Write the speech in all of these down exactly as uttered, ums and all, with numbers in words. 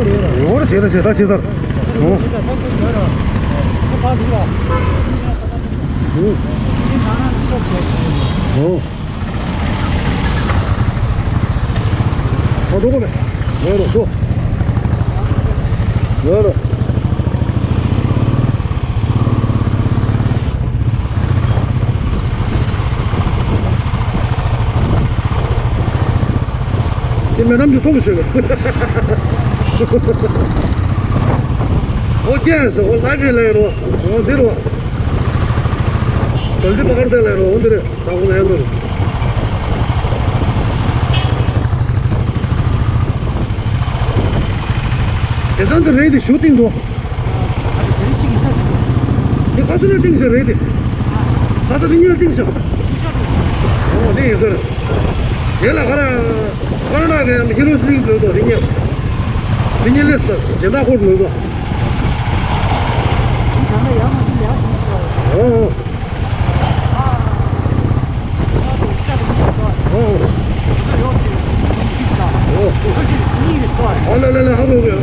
ཡོད་རེད། བྱས་ད་བྱས་ད་བྱས་ཚར། ཨོ། ཨོ། ཨ། འགྲོ་དགོས་མེད། ཡོད་རེད། འགྲོ། ཡོད་རེད། དེ་མེ་ནམ་གྱི་ཐོག་ཞོད། ཨོ་ཀེ་ཟེར། ཨོ་ལ་རེ་ལེ་རོ། ཨོ་འདི་རོ། གལ་ཏེ་པ་ཀར་དེ་ལེ་རོ། ཨོ་འདི་རེད། ད་ཁོ་ན་ཡང་འདི་རེད། དེ་ཚང་དུ་རེད་དེ་ཞུ་ཏིང་དོ། དེ་ཁ་སང་ལ་ཏིང་ཞིག་རེད་དེ། ཁ་སང་དེ་ཉིན་ལ་ཏིང་ཞིག་ཨོ་དེ་ཡིན་ཟེར། དེ་ལ་ཁ་ར། ཁ་ར་ན་གི་ཧི་རོ་སི་ལིང་ལོས་དོ་དེ་ཉིན། དེ་ཉིན་ལས་ཟེར་ཇེ་ད་ཁོར་ལོས་དོ། ཨོ་ཨོ། ཨོ། ཨོ་ལ་ལ་ལ། ཧ་གོ་གི། ཨེ།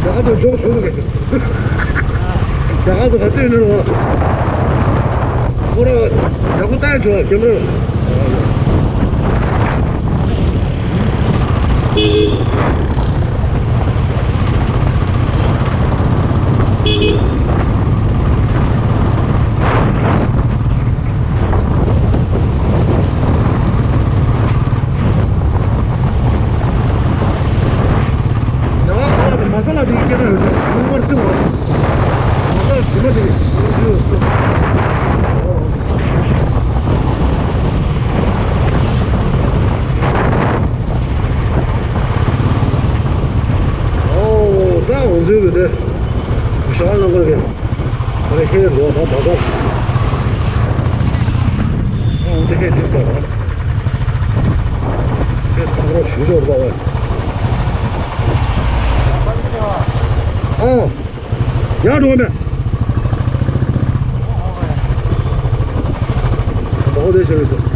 རྒྱ་གར་དུ་འཇོག་ཞུ་གི། རྒྱ་གར་དུ་ག་ཚོད་ཡོད་ནི་རེད་བ། ཁོ་ར་རྒྱ་གུ་ལྟ་ཡ་འཇོག་ཀེམ་ར། ཡང་ཁ་ལག་དེ་མ་ས་ལ་དེ་སྐད་གྲགས་ཡོད་དོ། ལུང་པར་བརྩི་བ། མ་ས་ལ་ཞི་མ་དེ་ཡོད་དོ། ཨོ་ད་འོང་ཚོད་གི་དེ། ཞག་ལ་འགོར་གི། ཨ་ནི་ཧེ་འགྲོ་ད་ད་ད། ཨོ་དེ་ཧེ་དེ་ད་ད། ཧེ་ད་རོ་ཞུ་འགྲོ་ད་བ། ཨོ། ཡར་འགྲོ་མེད། ཨོ་དེ་ཞུ་རེད།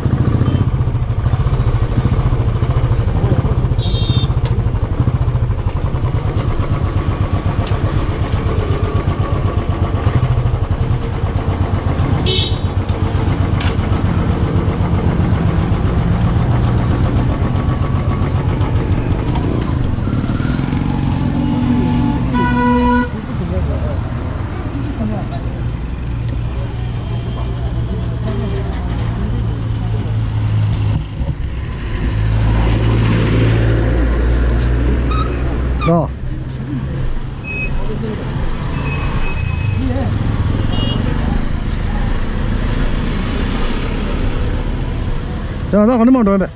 ཨ། ཡང་ན་ག་ནས་མར་འགྲོ་ཡིན་པས།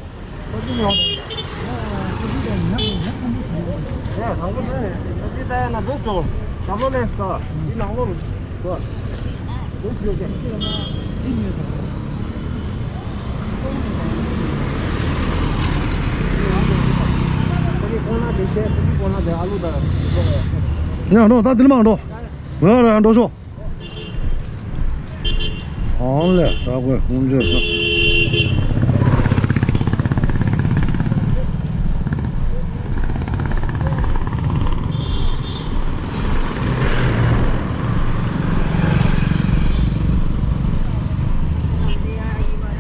ཡང་འགྲོ། ད་འདིར་མར་འགྲོ། ང་ལ་ཡང་འགྲོ་ཤོག་ཨང་ལས་ལྟ་དགོས་ཁུངས་བརྗོད་ས།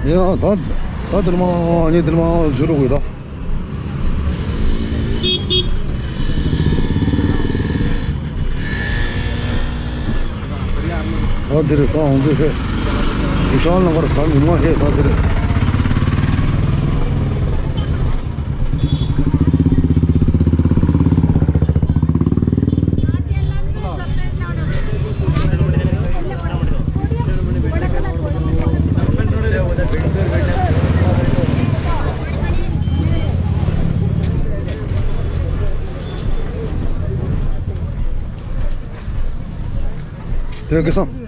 ཡ་ད་ད་དེར་མ་ངས་དེར་མ་བརྗོད་རོགས་དགོས་ད། ད་འདིར་ད་འོང་དུས་ཧེ། ཡུ་ཤང་ལ་བར་ས་མི་མང་ཧེ་ད་འདིར། དེ་གི་སང་།